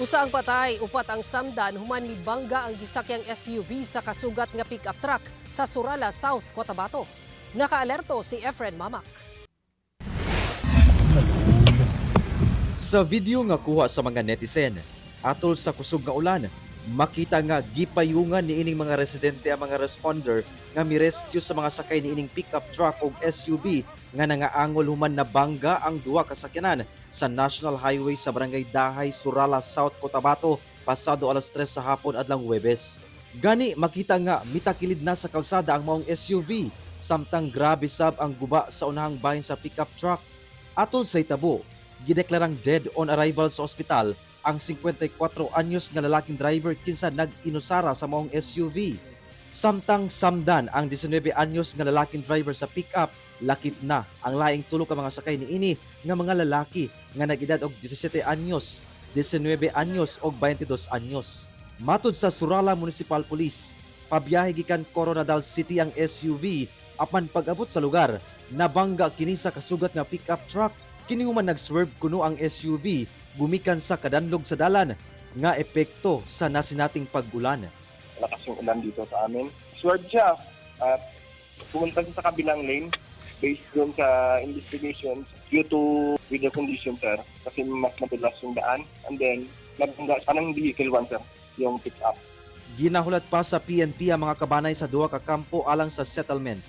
Usa ang patay, upat ang samdan human mibangga ang gisakyang SUV sa kasugat nga pick-up truck sa Surala, South Cotabato. Nakaalerto si Efren Mamak. Sa video nga kuha sa mga netizen, atol sa kusog nga ulan, makita nga gipayungan niining mga residente ang mga responder nga mi-rescue sa mga sakay niining pickup truck ug SUV nga nangaangol human nabangga ang duha ka sakyanan sa National Highway sa Barangay Dahay, Surala, South Cotabato pasado alas 3 sa hapon adlang Huwebes. Gani makita nga mitakilid na sa kalsada ang maong SUV samtang grabe sab ang guba sa unahang bahin sa pickup truck. Atol sa itabo, gideklarang dead on arrival sa ospital ang 54 anyos nga lalaking driver kinsa nag-inusara sa maong SUV. Samtang samdan ang 19 anyos nga lalaking driver sa pickup, lakip na ang laing tulo ka mga sakay niini nga mga lalaki nga nag-edad og 17 anyos, 19 anyos og 22 anyos. Matud sa Surala Municipal Police, pabiyahe gikan Koronadal City ang SUV apan pag-abot sa lugar, nabangga kini sa kasugat nga pickup truck. Kini human nag-swerve kuno ang SUV gumikan sa kadanlog sa dalan nga epekto sa nasinating pag-ulan. Lakas yung ulan dito sa amin. Swerve siya at pumunta siya sa kabilang lane. Based doon sa investigations, due to weather condition, sir, kasi mas madulas yung daan. And then, nabangga siya ng vehicle 1, sir, yung pick up. Ginahulat pa sa PNP ang mga kabanay sa duha ka kampo alang sa settlement.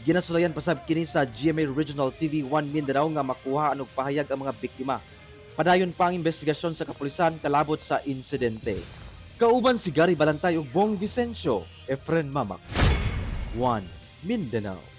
Ginasulayan pa sab kini sa GMA Regional TV 1 Mindanao nga makuha og pahayag ang mga biktima. Padayon pa ang investigasyon sa kapulisan kalabot sa insidente. Kauban si Gary Balantay ug Bong Vicencio, Efren Mamak. 1 Mindanao.